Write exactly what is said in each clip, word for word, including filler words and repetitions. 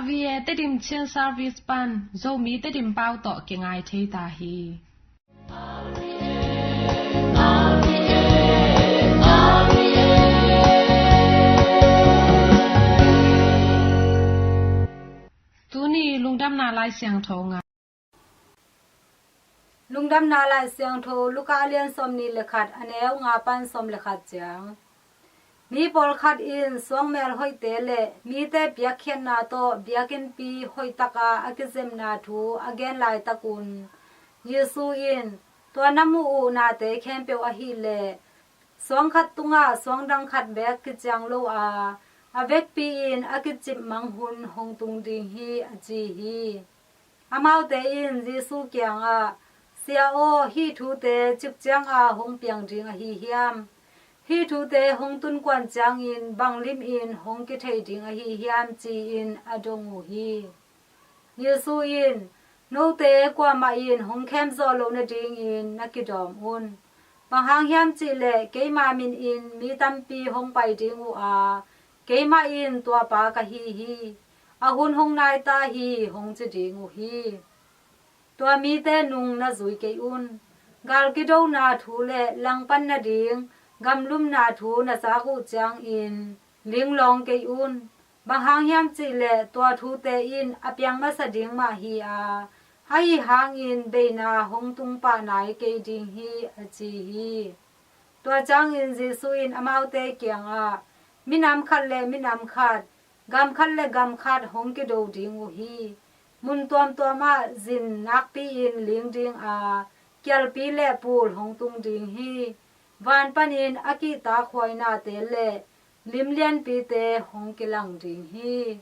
R V A Tedim Chin Service pan Zomi Tedim pau tawh kingai thei ta hi. Tuni lungdamna Lai Siangtho ngai. Lungdamna Lai Siangtho Luka a lian sawmnih le khat, a neu nga pan sawm le khat ciang. Mi pawlkhat in suangmel hoihte le mite piakkhiatna tawh biakinnpi hoihtaka a kizepna thu a gen laitakun, Jesu in, "Tua na muh uh nate khempeuh ahih leh suang khat tungah suang dang khat beek kiciang lo a, a vekpi-in a kicip mang hun hong tung ding hi," a ci hi. Amaute in Jesu kiangah, "Sia aw, hih thute cik cianga hong piang ding ahi hiam? Hih thute hong tunkuan ciangin bang limin hong kithei ding ahi hiam?" ci-in a dong uh hi. Jesu in, "Note kuamah in hong khemzawh loh nadingin na kidawm un. Bang hang hiam cihleh keima minin mi tampi hong pai ding uh a, keimah in tua pa ka hi hi, a hun hong nai ta hi, hong ci ding uh hi. Tua mite nung na zui kei un. Gal kidona thu le langpan nading gamlumna thu na zak uh ciangin linglawng kei un. Bang hang hiam cihleh tua thute in a piang masa ding mah hi a, ahi hangin beina hong tung pah nai kei ding hi," a ci hi. Tua ciangin Jesu in amaute kiangah, "Minam khat le minam khat, gam khat le gam khat hong kido ding uh hi. Mun tuamtuamah zin nakpi-in ling ding a, kialpi le pul hong tung ding hi. Van panin a kihtakhuainate le lim lianpite hong kilang ding hi."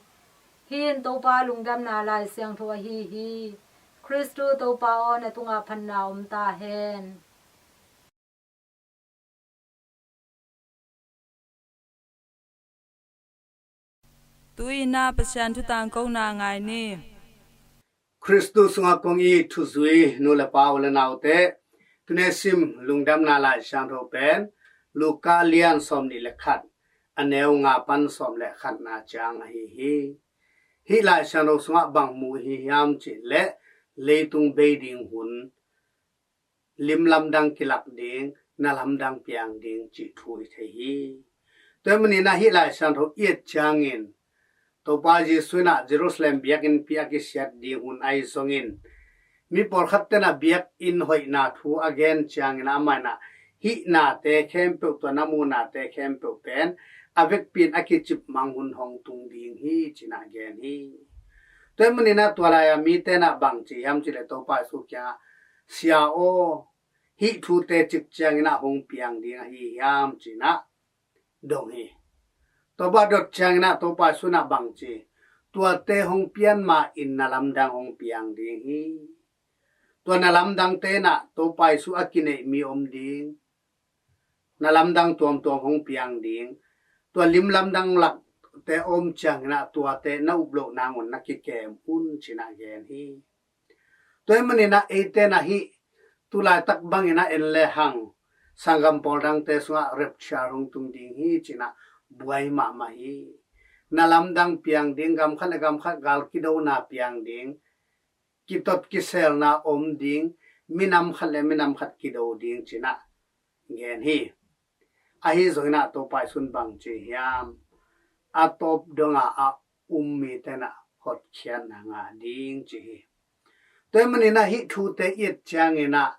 Hih in Topa lungdamna Lai Siangtho ahi hi. Khristu Topa aw, na tungah phatna om ta hen. Tu-in ah Pasian thu tangkona ngai ni. Khristu sungah kong it thuzui nu le pa, u le naute, tuni sim lungdamna Lai Siangtho pen Luka lian sawmnih le khat, a neu nga pan sawm le khatna ciang ahi hi. Hih Lai Siangtho sungah bang mu hi hiam cihleh leitung bei ding hun, lim lamdang kilak ding, na lamdang piang ding cih thu i thei hi. Tua ahih manin ah hih Lai Siangtho i et ciangin Topa Jesu in ah Jerusalem biakinnpi a kisiat ding hun ahi zongin mi pawlkhat ten ah biakinn hoihna thu a gen ciangin ah amah in ah hih nate khempeuh, tua na muh nate khempeuh pen a vekpi in a kicip mang hun hong tung ding hi, ci-in ah gen hi. Tua ahih manin ah tua lai-a mite in ah bang ci hiam cihleh Topa Jesu kiangah, "Sia aw, hih thute cik ciangin ah hong piang ding ahi hiam?" ci-in ah dong hi. Tua bang dot ciangin ah Topa Jesu in ah bang ci, "Tuate hong pian ma-in na lamdang hong piang ding hi. Tua na lamdangte in ah Topa Jesu a kineih mi om ding, na lamdang tuamtuam hong piang ding. Tua lim lamdang lakte om ciangin ah tuate na up loh nangun na kikem un," ci-in ah gen hi. Tua ahih manin ah eite in ah hih tu laitak bangin ah en lehang sanggam pawl dangte sungah rapture hong tung ding hi, ci-in ah buai mahmah hi. Na lamdang piang ding, gam khat le gam khat gal kidona piang ding, kitot kiselna om ding, minam khat le minam khat kido ding, ci-in ah gen hi. Ahi zongin ah Topa Jesu in bang ci hiam? A tawp dongah a um mite in ah hotkhiatna ngah ding, ci hi. Tua ahih manin ah hih thute i et ciangin ah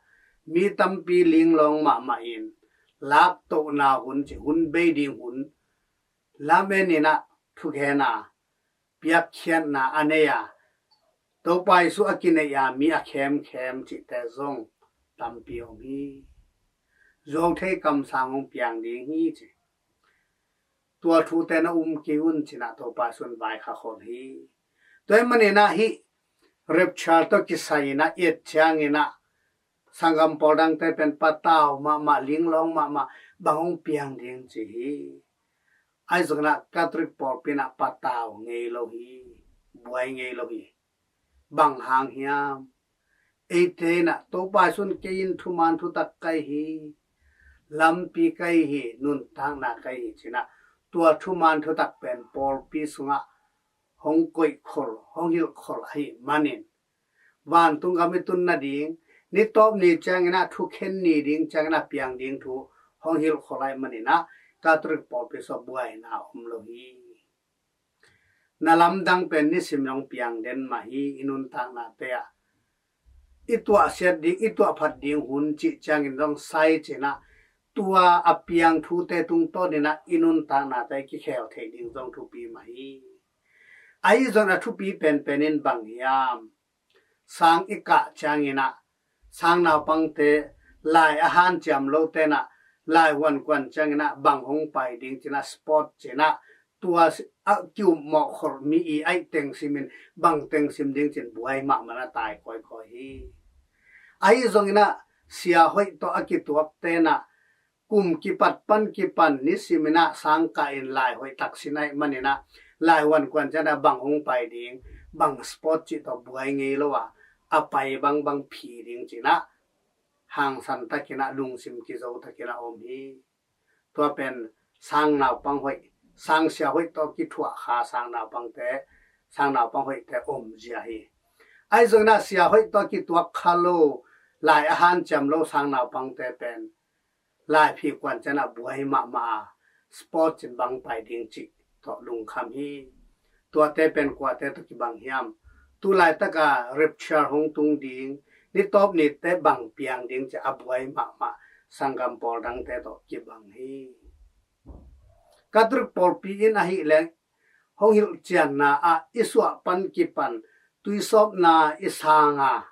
mi tampi linglawng mahmah in, laktohna hun ci, hun bei ding hun, lamen in ah thugen a, piakkhiatna a nei a, Topa Jesu a kineih a mi a khemkhem cihte zong tampi om hi. Zuauthei kamsang hong piang ding hi, ci. Tua thute na um kei un, ci-in ah Topa Jesu in vaikhak hong hi. Tua ahih manin ah hih rapture tawh kisai-in ah i et ciangin ah sanggam pawl dangte pen patau mahmah, linglawng mahmah, bang hong piang ding ci hi. Ahi zongin ah Catholic pawlpi in ah patau ngei lo hi, buai ngei lo hi. Bang hang hiam? Eite in ah Topa Jesu in, "Kei in thuman thutak ka hi hi, lampi ka hi hi, nuntakna ka hi hi," ci-in ah tua thuman thutak pen pawlpi sungah hong koihkhol, hong hilhkhol ahih manin, vantung gam i tun nading, ni tawp ni ciangin ah thukhen ni ding ciangin ah piang ding thu hong hilhkhol ahih manin ah Catholic pawlpi sungah buaina om lo hi. Na lamdang pen nisim in hong piang den mah hi. I nuntaknate ah i tuahsiat ding, i tuahphat ding hun cih ciangin zong sai ci-in ah, tua a piang thute tungtawnin ah i nuntaknate kikhel theih ding zong thupi mah hi. Ahi zongin a thupi penpen in bang hiam? Sang i kah ciangin ah, sang naupangte, lai a hanciam lote in ah, lai huankuan ciangin ah bang hong pai ding ci-in ah, spot ci-in ah, tua a ki-um mawhkholh mi i aih teng simin, bang teng sim ding ci-in buai mahmah in ah tai kawikawi hi. Ahi zongin ah sia hoih tawh a kituakte in ah, kum kipat pan kipan nisimin ah sang kah in lai hoih tak sin ahih manin ah, lai huankuan ciangin ah bang hong pai ding, bang spot cih tawh buai ngei lo a, a pai bangbang phi ding ci-in ah, hangsan takin ah, lungsim kizo takin ah om hi. Tua pen sang naupang hoih, sang sia hoih tawh kithuah kha sang naupangte, sang naupang hoihte omzia hi. Ahi zongin ah sia hoih tawh kituak kha lo, lai a hanciam lo sang naupangte pen, lai phi kuan ciangin ah buai mahmah a, spot ci-in bang pai ding cih tawh lungkham hi. Tuate pen kuate tawh kibang hiam? Tu laitak a rapture hong tung ding, ni tawp nite bang piang ding ci-a buai mahmah sanggam pawl dangte tawh kibang hi. Catholic pawlpi in ahih leh, hong hilhcianna ah i suah pan kipan tuisawpna i sang a,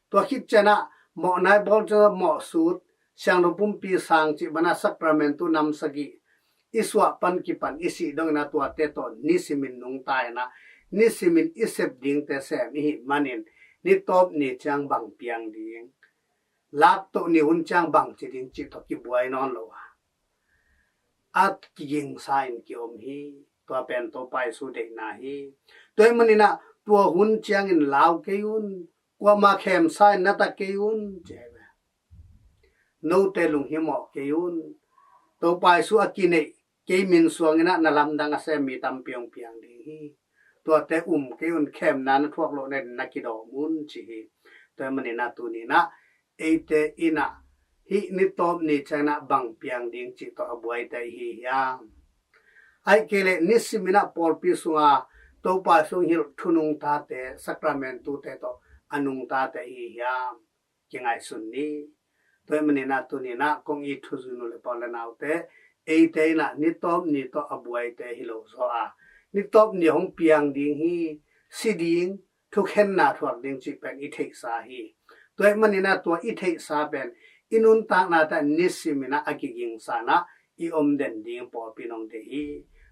tua khit ciangin ah mawhna i bawl ciangin ah mawhsut, siangtho pumpi sang cih bangin ah sakramentu nam sagih i suah pan kipan i sih dongin ah tuate tawh nisimin nungta in ah, nisimin i sep dingte sem i hih manin, ni tawp ni ciang bang piang ding, laktoh ni hun ciang bang ci ding cih tawh kibuai nawn lo a, a kigingsa in ki-om hi. Tua pen Topa Jesu deihna hi. Tua ahih manin ah tua hun ciangin lau kei un, kuamah khemsa in na ta kei un, ci hi ve. Note lunghimawh kei un. Topa Jesu a kineih kei min suangin ah na lamdang a sem mi tampi hong piang ding hi. Tuate um kei un, khemna na thuak loh nadingin na kidawm un, ci hi. Tua ahih manin ah tuni-in ah eite in ah hih ni tawp ni ciangin ah bang piang ding cih tawh a buaite i hi hiam? Ahih kei leh nisimin ah pawlpi sunga Topa Jesu hong hilh thu nungtate, sakramentute tawh a nungtate i hi hiam? Kingaihsun ni. Tua ahih manin ah tuni-in ah kong it thuzui nu le pa u le naute, eite in ah ni tawp ni tawh a buaite hi lo zaw a, ni tawp ni hong piang ding hi, si ding, thukhenna thuak ding cih pen i theihsa hi. Tua ahih manin ah tua i theihsa pen i nuntaknate ah nisimin ah a kigingsa in ah i om den ding pawlpi in hong deih hi.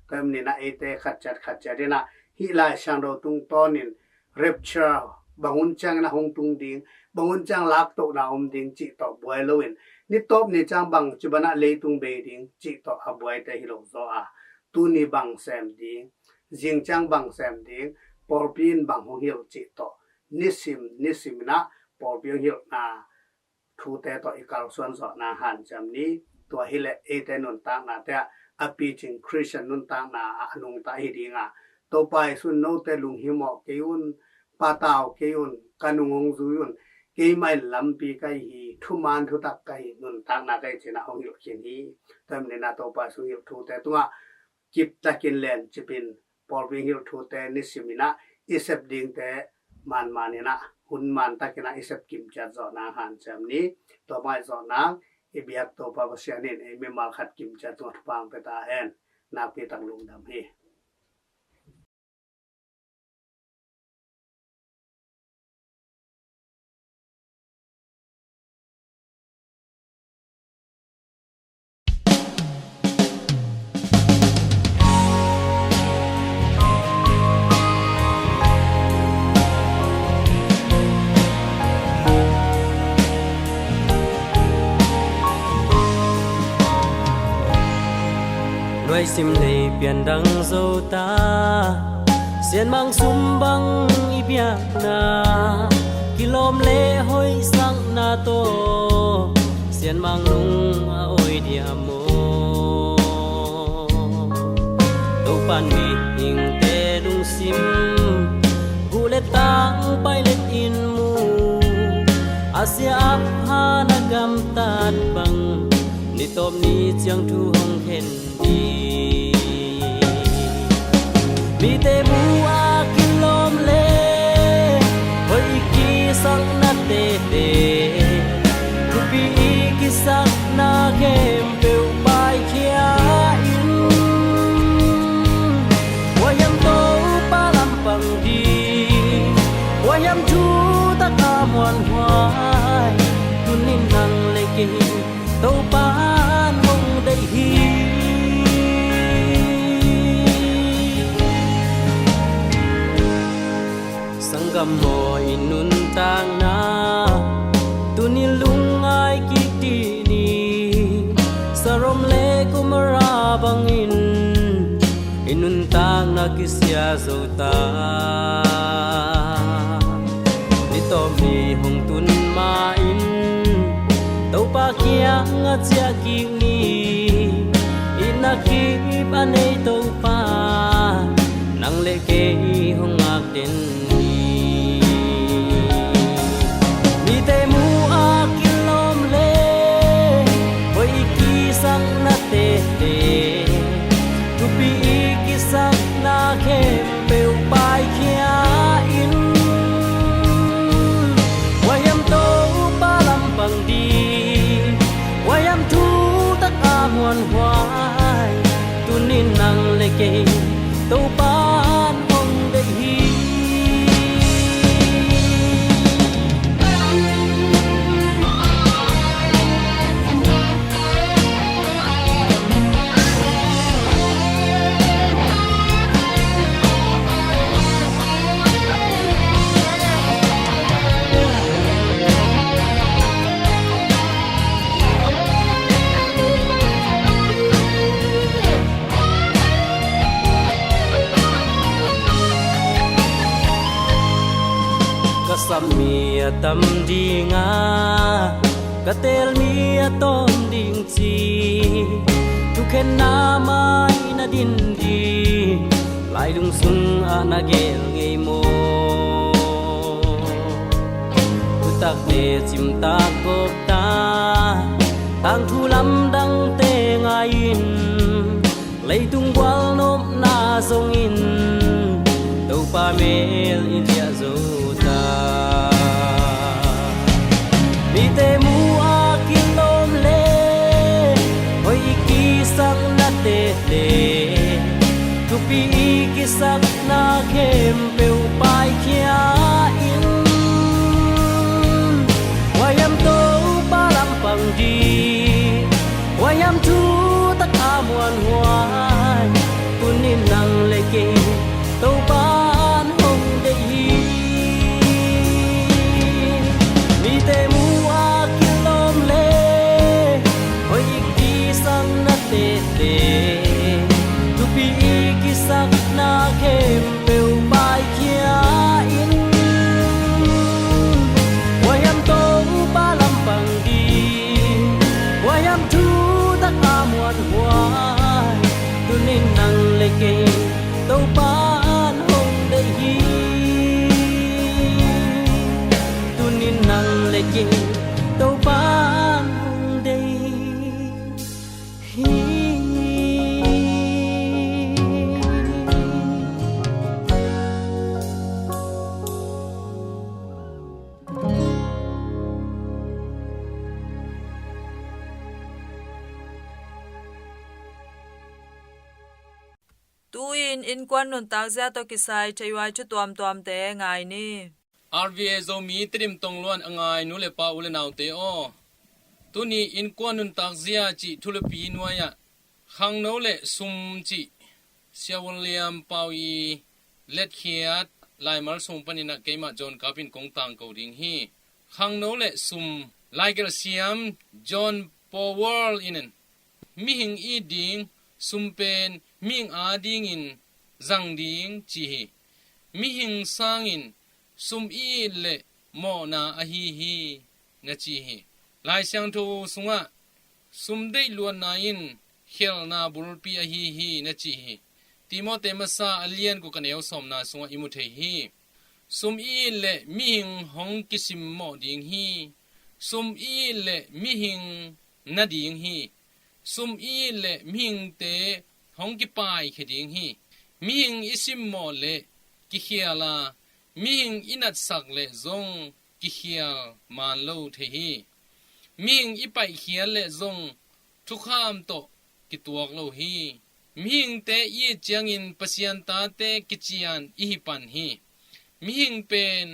Tua ahih manin ah eite khat ciat khat ciat in ah hih Lai Siangtho tungtawnin rapture, bang hun ciangin ah hong tung ding, bang hun ciang laktohna om ding cih tawh buai loin, ni tawp ni ciang bang ci bangin ah leitung bei ding cih tawh a buaite hi lo zaw a, tuni bang sem ding, zing ciang bang sem ding, pawlpi in bang hong hilh cih tawh nisim nisimin ah pawlpi hong hilhna thute tawh i kalsuan zawh nang hanciam ni. Tua hi leh eite nuntaknate ah a picing Khristian nuntakna ah a nungta hi ding a, Topa Jesu in note lunghimawh kei un, patau kei un, ka nung hong zui un, keimah in lampi ka hi hi, thuman thutak ka hi, nuntakna ka hi ci-in ah hong hilh khin hi. Tua ahih manin ah Topa Jesu hong hilh thute tungah kiptakin lencipin pawlpi hong hilh thute nisimin ah i sep dingte manmanin ah hun mantakin ah i sep kimciat zawh nang hanciam ni. Tua bang i zawh nang i biak Topa Pasian in ei mimal khat kimciat tungah thupha hong pia ta hen. Nakpi tak lungdam hi. Nuaisim nei pian dang zo ta, sianmang sum bang i biakna, kilawm le hoihsakna tawh, sianmang lung a oi diam maw? Topan mihingte lungsim Ang pailet in mu, a sia a pha na gamtat bang, ni tawp ni ciang thu hong khen ding. Mite mu a kilawm le, hoih i kisakna tete, thupi i kisakna khempeuh paikhia in. Huaihiam Topa lampang ding, huaihiam thutak a muanhuai, tuni nang le kei Topa'n hong deih hi. Sanggam aw, i nuntakna tuni lungngai kik dih ni. Sodom le Gomorrah bangin i nuntakna kisia zo ta. Ni tawp ni hong tun ma-in Topa kiangah ciah kik ni. Itna kip a nei Topa, nang le kei hong ngak den ni. Mite mu a kilawm le, hoih i kisakna tete, thupi i kisakna khempeuh paikhia in. Huaihiam Topa lampang ding, huaihiam thutak a muanhuai, tuni nang le kei Topa'n hong deih hi. Ka sap mi a tam ding a, ka teel mi a tawm ding ci, thukhenna mai na din ding, lailung sungah na gel ngei maw? Thutak lecim tak gawp ta, tangthu lamdangte ngai-in, leitung gualnopna zongin Topa mel i liah zo ta. Mite mu a kilawm le, hoih i kisakna tete, thupi i kisakna khempeuh paikhia in. Huaihiam Topa lampang ding, huaihiam thutak a muanhuai, tuni nang le kei Topa'n hong deih hi. Mite mu a kilawm le, hoih i kisakna tete, thupi i kisakna khempeuh paikhia in. Huaihiam Topa lampang ding, huaihiam thutak a muanhuai, tuni nang le kei Topa'n hong deih hi. Tuni nang le kei Topa'n hong deih hi. Tu-in innkuan nuntakzia tawh kisai theihuai thu tuamtuamte ngai ni. R V A Zomi Tedim tongluan a ngai nu le pa, u le naute aw, tuni innkuan nuntakzia cih thulupi nuai-ah khangno le sum cih Sia William Pau i letkhiat laimal sung panin ah keimah John Kap in kong tangko ding hi. Khangno le sum, laigelh siam John Powell in, mihing it ding sum pen mihing adingin zang ding ci hi. Mihing sangin sum i it leh mawhna ahi hi, na ci hi. Lai Siangtho sungah sum deih luatna in khelhna bulpi ahi hi, na ci hi. Timote masa a lian guk a neu sawmna sungah i mu thei hi. Sum i it leh mihing hong kisimmawh ding hi. Sum i it leh mihing na ding hi. Sum i it leh mihingte hong kipaikhia ding hi. Mihing i simmawh leh kikhial a, mihing i natsak leh zong kikhial maan lo thei hi. Mihing i paihkhiat leh zong thukham tawh kituak lo hi. Mihingte i it ciangin Pasian tate kician i hi pan hi. Mihing pen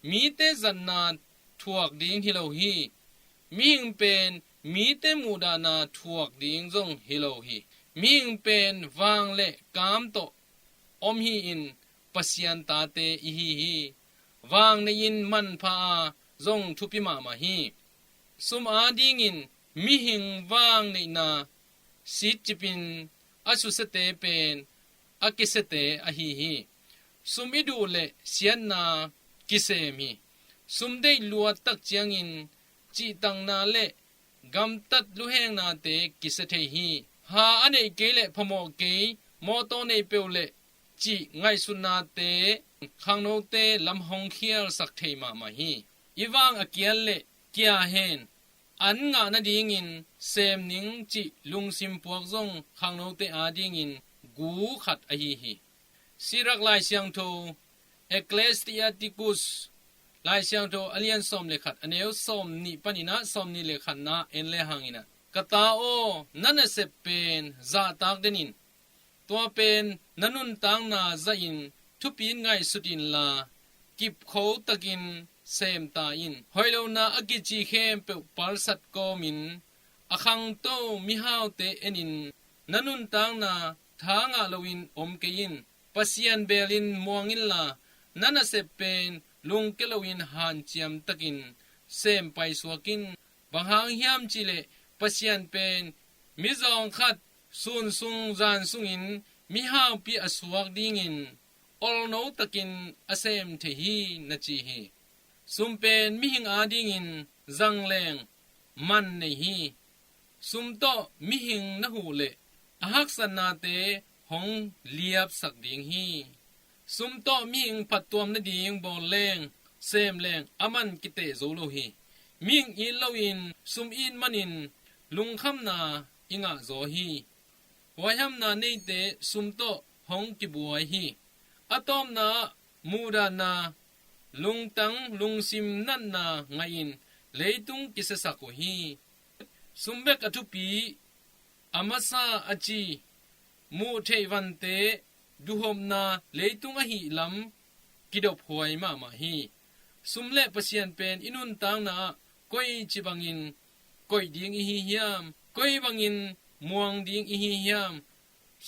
mite zatna thuak ding hi lo hi. Mihing pen mite muhdahna thuak ding zong hi lo hi. Mihing pen vang leh kaam tawh om hi-in Pasian tate i hi hi. Vang nei-in manpha a, zong thupi mahmah hi. Sum adingin mihing vang neihna sitcipin a susiate pen a kisiate ahi hi. Sum i duh leh siatna kisem hi. Sum deih luat tak ciangin cihtakna leh gamtat luhengnate kisia thei hi. Ha a neih kei leh phamawh kei, mawtaw nei peuh leh cih ngaihsutnate khangnote lam hong khialsak thei mahmah hi. I vang a kial leh kia hen, an ngah nadingin sem ning cih lungsim puak zong khangnote adingin gu khat ahi hi. Sirak Lai Siangtho, Ecclesiasticus, Lai Siangtho a lian sawm le khat, a neu sawm nih panin ah sawm nih le khatna en le hangin ah, ka ta aw, na nasep pen zahtak den in, tua pen na nuntakna zahin thupin ngaihsut inla, kipkho takin sem ta in. Hoih lona a kici khempeuh palsat kawmin, a khangto mihaute enin, na nuntakna tha ngah loin om kei in. Pasian belin muang inla, na nasep pen lungke loin hanciam takin sem paisuak in. Bang hang hiam cihleh Pasian pen mizawng khat sun sung zan sungin mihaupi a suak dingin olno takin a sem thei hi, na ci hi. Sum pen mihing adingin zangleng man nei hi. Sum tawh mihing na huh leh a haksatnate hong liapsak ding hi. Sum tawh mihing phattuam nading bawl leng, sem leng a man kiteh zo lo hi. Mihing it loin sum it manin lungkhamna i ngah zaw hi. Huaihamna neite sum tawh hong kibuai hi. A tawpna ah muhdahna, lungtang lungsim natna ngaihin leitung kisiasak uh hi. Sum bek a thupi, a masa a ci, muh theih vante duhopna leitung ahih lam kidophuai mahmah hi. Sum le Pasian pen i nuntakna ah koici bangin koih ding i hi hiam? Koi bangin muang ding i hi hiam?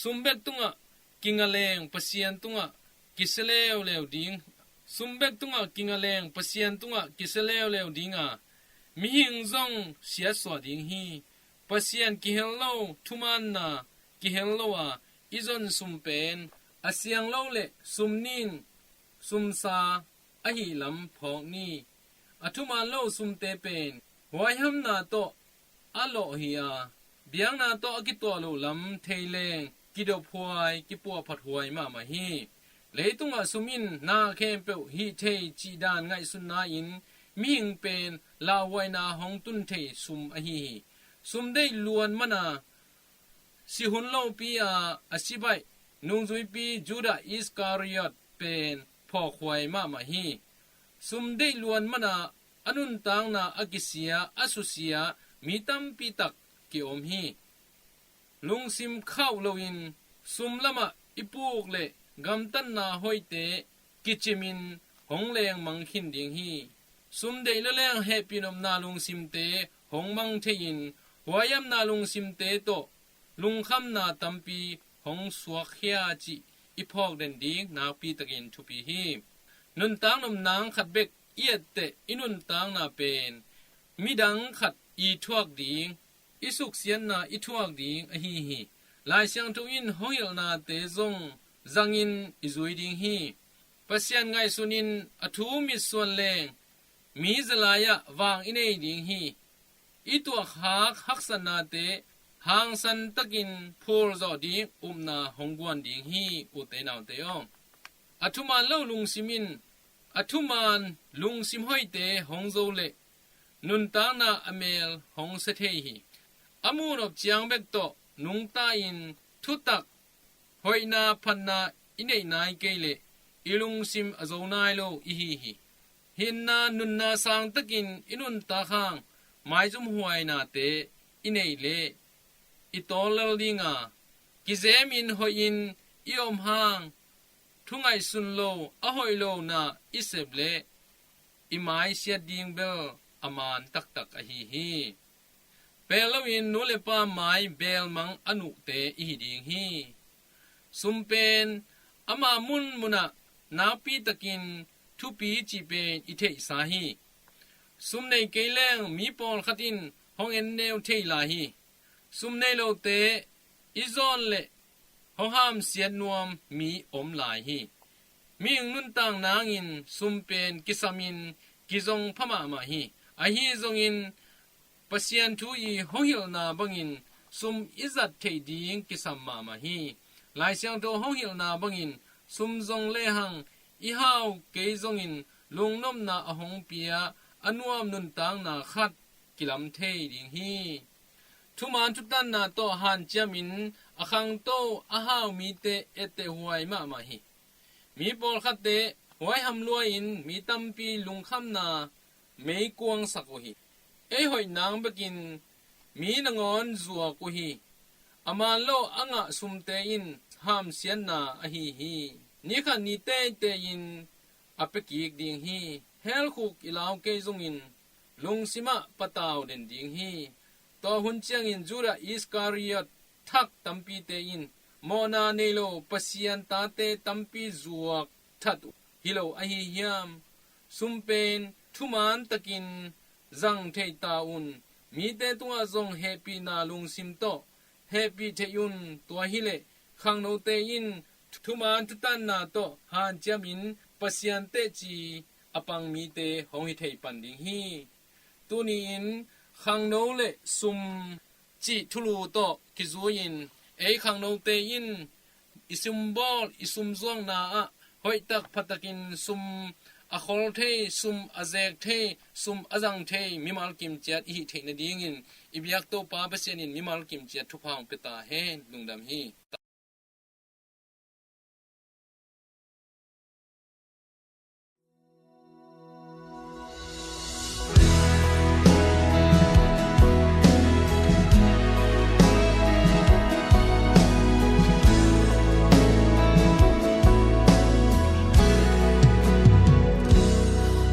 Sum bek tungah kinga leng Pasian tungah kisia leuleu ding. Sum bek tungah kinga leng Pasian tungah kisia leuleu ding a, mihing zong siatsuah ding hi. Pasian kihel lo, thumaanna kihel lo a i zon sum pen a siang lo le sum nin sumsa ahih lam phawk ni. A thumaan lo sumte pen huaihamna tawh a lawh hi a, biakna tawh a kituah loh lam thei leng kidophuai, kipuahphathuai mahmah hi. Leitungah sum in na khempeuh hih thei cih dan ngaihsutna in mihing pen lauhuaina hong tun thei sum ahi hi. Sum deih luan mana si hun lopi a a sibaih nungzuipi Judah Iskariot pen phawkhuai mahmah hi. Sum deih luan mana a nuntakna a kisia, a susia mi tampi tak kiom hi. Lungsim khauh loin sum lamah i puk le gamtatna hoihte kicimin hong lengmang khin ding hi. Sum deih lua leng hehpih nopna lungsimte hong mang thei-in huaihamna lungsimte tawh lungkhamna tampi hong suakkhia cih i phawk den ding nakpi takin thupi hi. Nuntak nopna khat bek i etteh i nuntakna pen midang khat i thuak ding, i suksiatna i thuak ding ahi hi. Lai Siangtho in hong hilhnate zong zangin i zui ding hi. Pasian ngaihsunin a thu mitsuan leng mi zalai-ah vang i nei ding hi. I tuakhak haksatnate hangsan takin phulzawh ding upna hong guan ding hi, ute naute aw. A thuman lo lungsim in A thuman lungsim hoihte hong zo leh nuntakna a mel hong sia thei hi. A muhnop ciang bek tawh nungta-in thutak hoihna phatna i neih nai kei leh i lungsim a zo nai lo i hi hi. Hinna nunna sangtakin i nuntak hang maizum huainate i neih leh i tawl lel dinga, kizemin hoihin i om hang thu ngaihsun lo a hoih lona i sep leh i maisiat ding bel a man taktak ahi hi. Pel loin nu le pa mai belmang a nuhte i hi ding hi. Sum pen ama munmunah nakpitakin thupi cih pen i theihsa hi. Sum nei kei leng mi pawlkhat in hong en neu thei lai hi. Sum nei lote i zawn leh hong hamsiat nuam mi om lai hi. Mihing nuntak nangin sum pen kisamin kizong pha mahmah hi. Ahi zongin Pasian thu i hong hilhna bangin sum i zat theih ding kisam mahmah hi. Lai Siangtho hong hilhna bangin sum zong lehang i hau kei zongin lungnopna a hong pia a nuam nuntakna khat kilam thei ding hi. Thuman thutanna tawh hanciamin a khangto a hau mite etteh huai mahmah hi. Mi pawlkhatte huaiham lua-in mi tampi lungkhamna meikuangsak uh hi. Ei hoih nang bekin mi nangawn zuak uh hi. A man lo a ngah sumte in hamsiatna ahi hi. Ni khat ni teitei-in a pia kik ding hi. Helkhuk i lau kei zongin lungsimah patau den ding hi. Tua hun ciangin Judah Iskariot thak tampite in mawhna nei lo Pasian tate tampi zuak that uh hi lo ahi hiam? Sum pen thuman takin zang thei ta un. Mite tungah zong hehpihna lungsim tawh hehpih theih un. Tua hileh khangnote in thuman thutanna tawh hanciamin Pasian teci a pang mite hong hi thei pan ding hi. Tuni-in khangno le sum cih thulu tawh kizui-in ei khangnote in i sumbawl i sumzuakna ah hoihtak phatakin sum a khol thei, sum a zek thei, sum a zang thei mimal kimciat i hih theih nadingin i biak Topa Pasian in mimal kimciat thupha hong pia ta hen. Lungdam hi.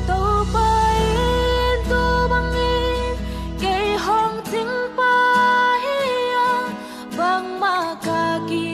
Topa in tu bangin kei hong cingpa hi a, bangmah ka ki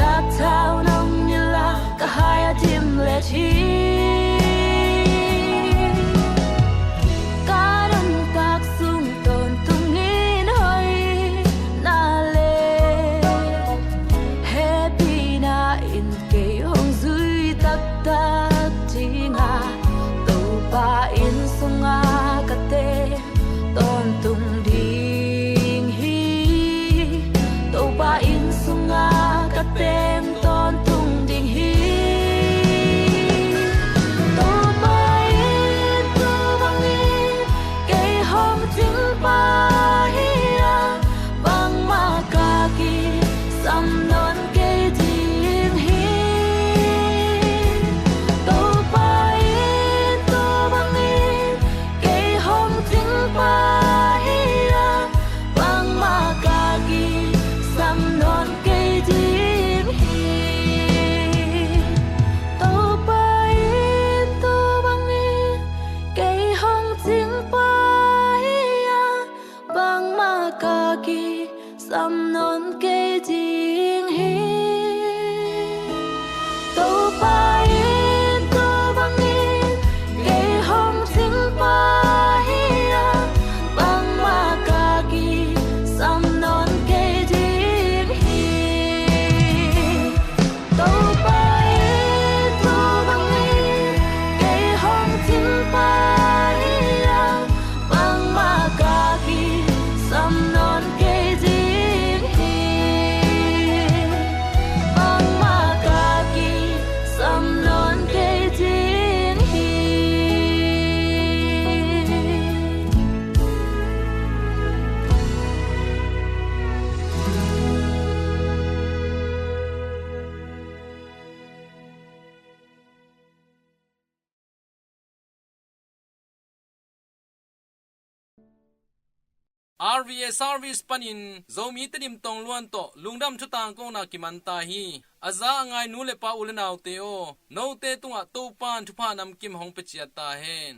Ka thau nong nila ka hai a dim let hi. Ka nuntak sung tawntungin hoihna le hehpihna in kei hong zui taktak dinga, Topa inn sunga ka teng tawntung ding hi. Topa inn sunga ka teng tawntung ding hi. Topa in tu bangin kei hong cingpa hi a, bangmah ka kisam nawn kei ding hi. Topa in tu bangin kei hong cingpa hi a, bangmah ka kisam nawn kei ding hi. Topa in tu bangin kei hong cingpa hi a, bangmah ka kisam nawn kei ding hi. Topa in tu bangin kei hong cingpa hi a, bangmah ka kisam nawn kei ding hi. Topa in tu bangin kei hong cingpa hi a, bangmah ka kisam nawn kei ding hi. Bangmah ka kisam nawn kei ding hi. R V A service panin Zomi Tedim tongluan tawh lungdam thutangkona kiman ta hi. A za a ngai nu le pa, u le naute aw, note tungah Topan thupha namkim hong pia ciat ta hen.